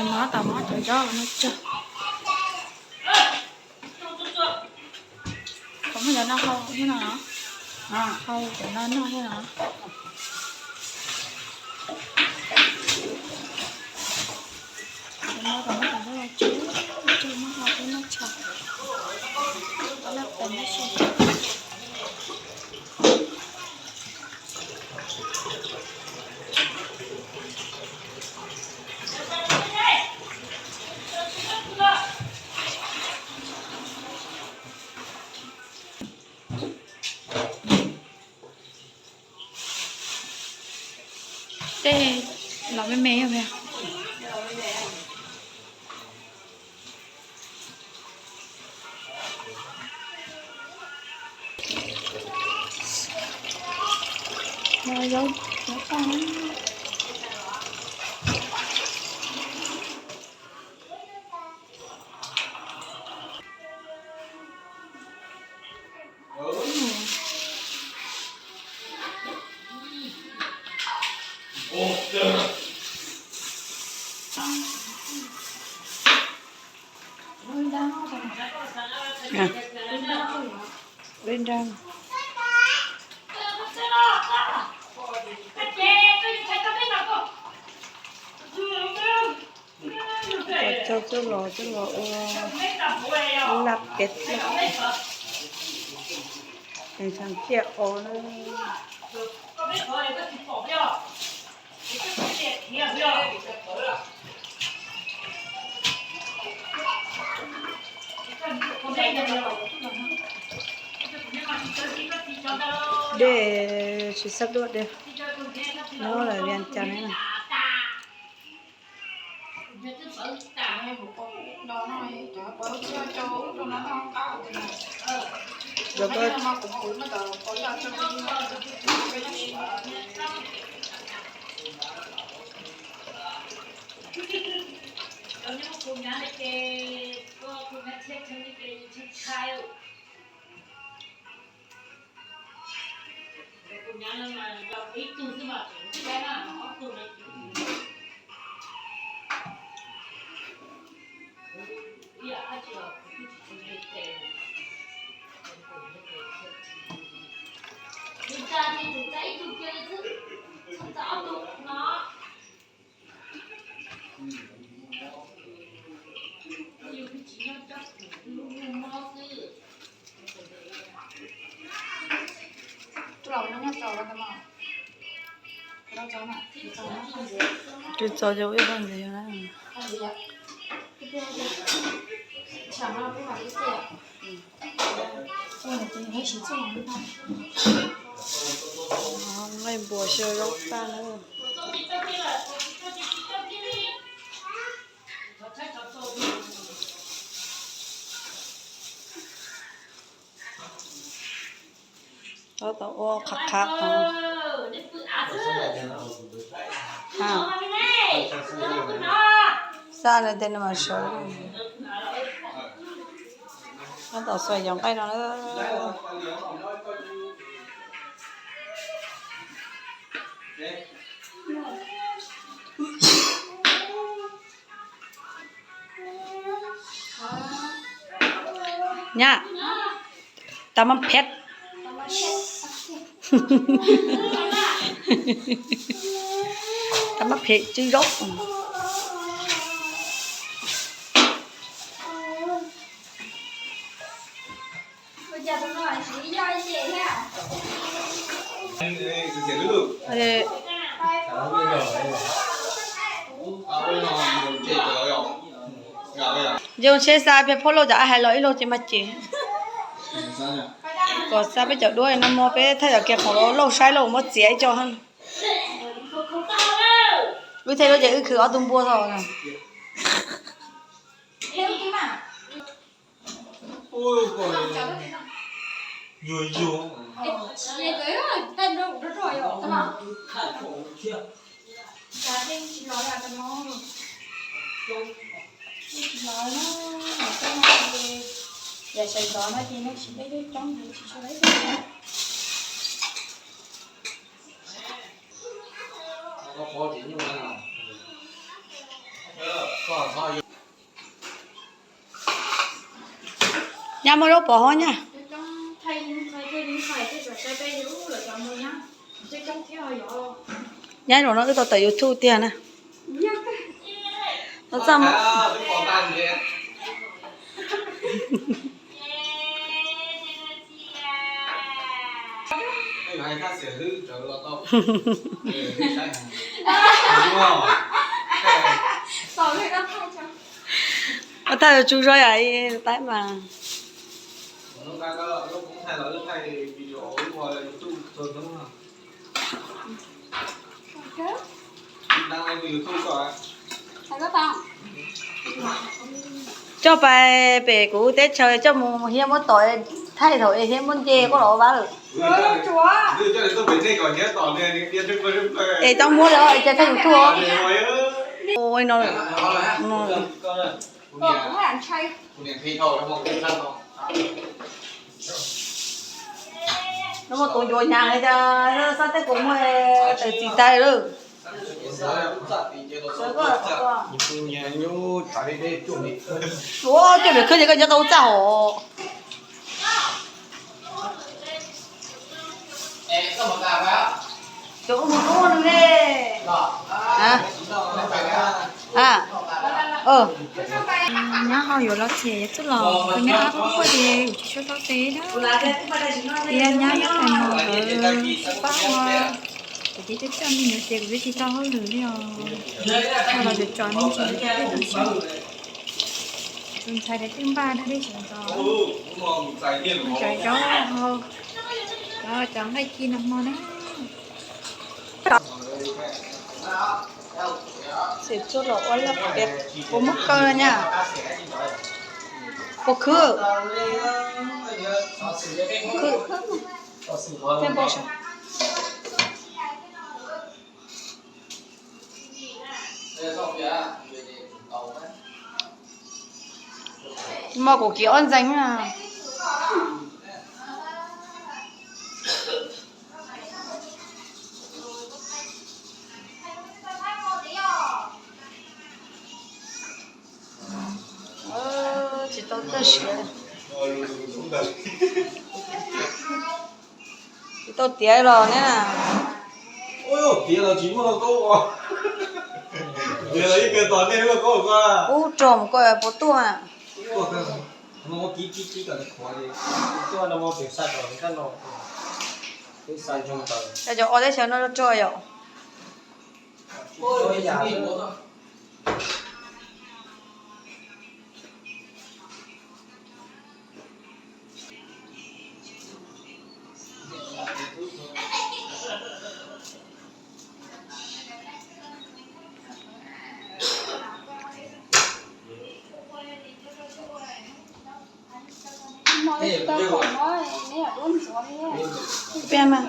Mov tau mov cov zaub no tsawg. Kom muab cov no hau thiab no. Hau cov no noj thiab no. Cov no kom muab cov zaub tsawg, tsawg muab hau thiab noj tsau. Laj pes noj su. Tej los me me os. Coj coj los coj los ua laj pes, ntshai tsiaj o na. Dej tsis xab duaj dej, nyob lawm Vias Cas ne. Tus txog cov ib poj ntxiv na. Nqaij npua xyaw zaub tag na. Tab tom ua qhov qhav. Xa nws tej no mas sawv. Tab tom xuas yov nqaij no na. Nyab, tau mab phem. Tau mab phem tsw zaub. Zoo seb xa peb phob lauj cov ab hais los ib lauj ces mas ces. Kom xa peb cov duab no mog, peb thaij cov kiag qhov lauj saib lauj muab txiav ib co. Wb thiaj li ces wb khwv ob tug npua tho. Yam sawv ntxov no ces nej tsis deb coob ces tsis tshua deb. Nyab muab zaub pov hov nyab. Nyab zaum no wb tau tawm YouTube tiag na. Txaj muag. Ua thaij tsu zog yam li Taib mas. Coj pais pem kuv teb chaws coj mus hiab muab tom thaij thaum es hiab muab nce koj los ua vab lawm. Es tau muab lawm es cas thaij YouTube no. No muaj tus ncuav nyas cas xab teb kuv muaj tawm txim tas lawm. Ua coj pem khwb ces koj nyob tau txaj hov. Cov ua mus koob nws ne. Nyab ho yuav los txhiam yuav txuj los kuv nyab ab qhuab qhuaj ces kuv tsis tshua tau teb na. Tias nyab nyob tais no lawv pab ua, kuv ces coj coj me nyuam ces kuv twb tsis tau hauj lwm li os. Ho los tso tso me ntsis thiaj tau siv. Tus ntxhais tias twb npaj dab dej sawv ntxov, ntxhais zaub hau, cov nqaij ci nag hmo na. Xim tsuj los ua laj pias, puas muab kaw nyab? Puas khwb? Khwb, khwb. Mog kuv kiv ob ntxeev na. Tsis tau txawj siav. Tsis tau tiav los ne. Tiav los tsis muaj lauj kaub. Tiav los ib kawg tos nej lauj kaub ko. Ub, rog mus koj puas tuaj? Cov o teb chaws no rog yom. Peb mas.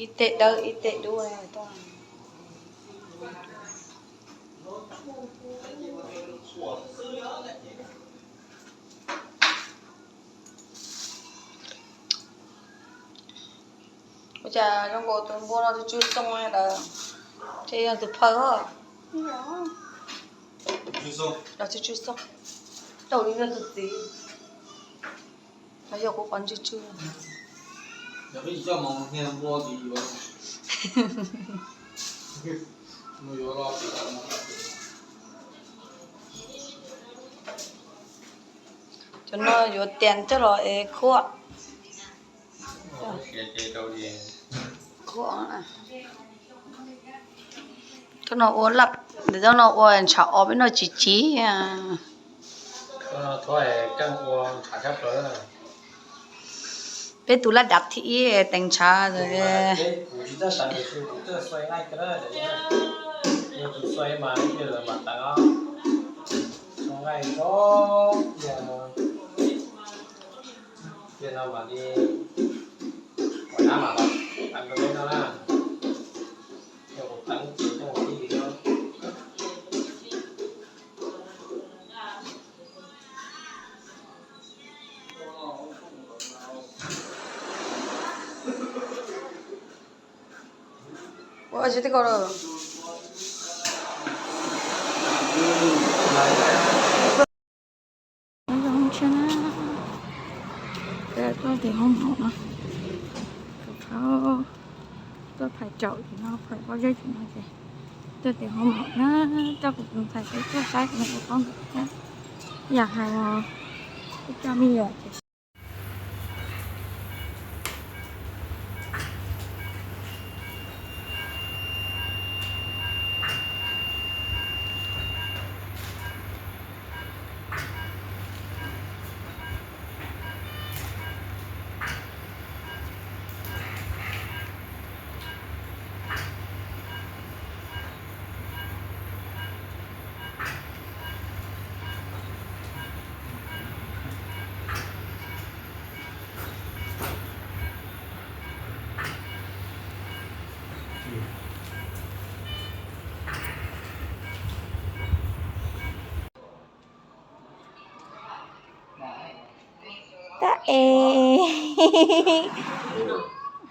Ib teg dawb ib teg dub. Ua cas zoo nkaus tus npua no tus tsw xoo lawm, ces yog tus phawj os. Los tsw tsw xoo, rau li yog tus txiv, los yog kuv qhov ntswg tsw. Cov no yuav tias coj los es khuam. Khuam. Cov no ua laj, cov no ua ntshav os, peb no tsis chiv. Peb tus laj dav thib ib teev ntshav. Ua tsis tau ko lawm. Nyob zoo tshiab na, peb tuaj tim hoob mom no, kuv phauj tuaj phais caum tim no, phais pob zeb tim no ces tuaj tim hoob mom na, coj kuv tus ntxhais peb tuaj saib kuv niam kuv txiv nkawd thiab. Yam hais los ib co me nyuam ces Tab es,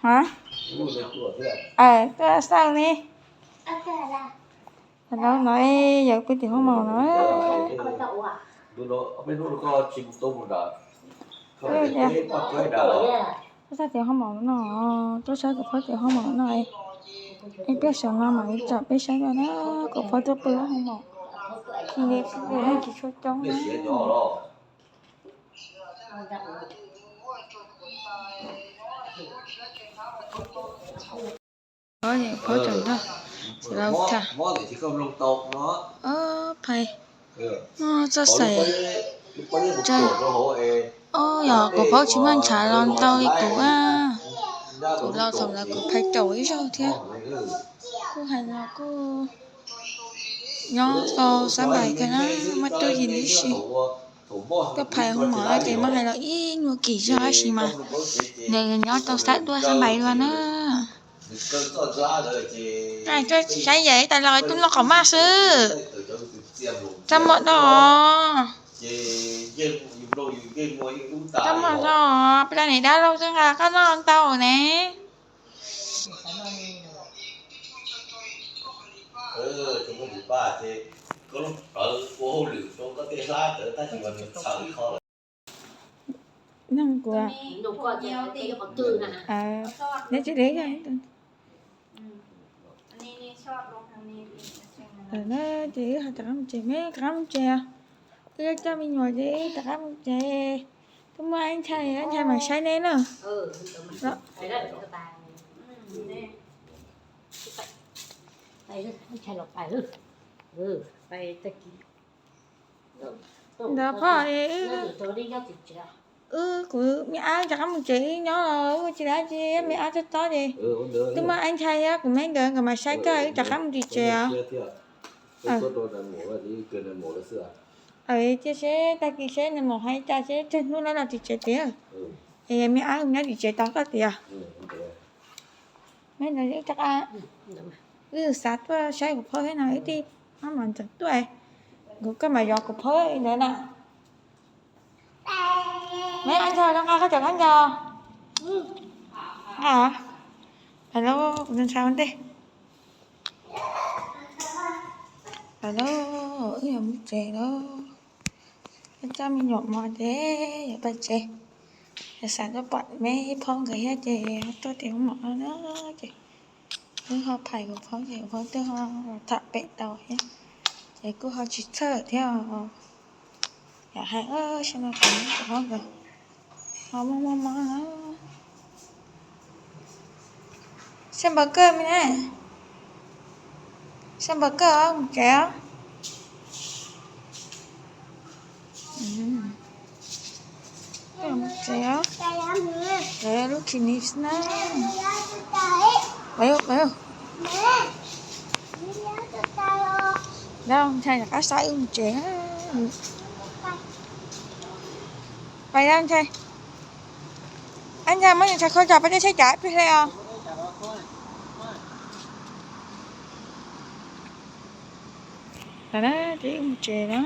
hov, tuaj xauj ne. Hnub no yog peb tim hoob mom no. Tuaj tim hoob mom no, tuaj saib tim hoob mom no, es peb sawv no mam li tsom peb saib dua na, kuv phauj tuaj pw hoob mom, tsis tshua coob na. Phauj tseem nrog txiv laus tham. Phais, muaj txoj xaim tsawg. Yog kuv phauj tsis muaj ntshav los ntau li kuv a. Kuv los thaum ntawd kuv phais caum ib zaug thiab. Kuj hais los kuj nyob tau xab npais kawg na, muaj tub yim tib si. Tuaj phais hoob mom ces muab hais los ib nyuag kis zog tab sis mas nws nyob tau xab duaj xab npais dua na. Saib yam tas los tuaj noj qhauv maj xwb. Txaj muag dhau. Txaj muag dhau, peb niam dab laug twb nqa koj noj ntau ne. Neeg kuv, neb tsis li, ces wb ho rov qab mus tsev, me rov qab mus tsev os. Wb coj me nyuam ces wb rov qab mus tsev. Twb muaj Ab Ntxhais, Ab Ntxhais mam saib neb na. Ntawd phauj, wb, kuv me ab rov qab mus tsev, wb nyob los wb tsis dab tsi, me ab tob tob ces twb muaj Ab Ntxhais thiab kuv me nkawd, nkawd mam saib koj, wb rov qab mus tim tsev os. Cia seb tag kis seb nws mus hais cas seb tsawg hnub lawv los tim tsev tiag. Es me ab nyob tim tsev tos koj tiag. Me ntawd rov qab, wb xav tuaj saib kuv phauj thiab no, wb thiaj mam ntxeev tuaj. Kuv, koj mam zov kuv phauj li ntawd na. Me Ab Ntxhais, koj nqa koj cov khaub ncaws. Nqa, pais lauj, kuv tus ntxhais ua ntej. Pais lauj, wb yuav mus tsev lauj. Wb coj me nyuam mov ces yuav pais tsev. Yog xav tuaj pom me phauj nkawd thiab ces tuaj tim hoob mom no na. Ces wb ho phais kuv phauj ces kuv phauj twb ho los tham pem tau thiab. Ces kuj ho tsis txhawj thiab. Yam hais sab no kuv, kuv phauj nkawd ho muaj muaj mob na. Xaj npawg kawg me na. Xaj npawg kawg os, mus tsev os. Mus tsev os. Lub tsis nis na. Dab Ntxhais rov qab xa wb mus tsev. Pais dab Ntxhais. Ncaj muab yus tshav khau tso pab coj tsheb cav ib pliag hle os. Mus tsev na.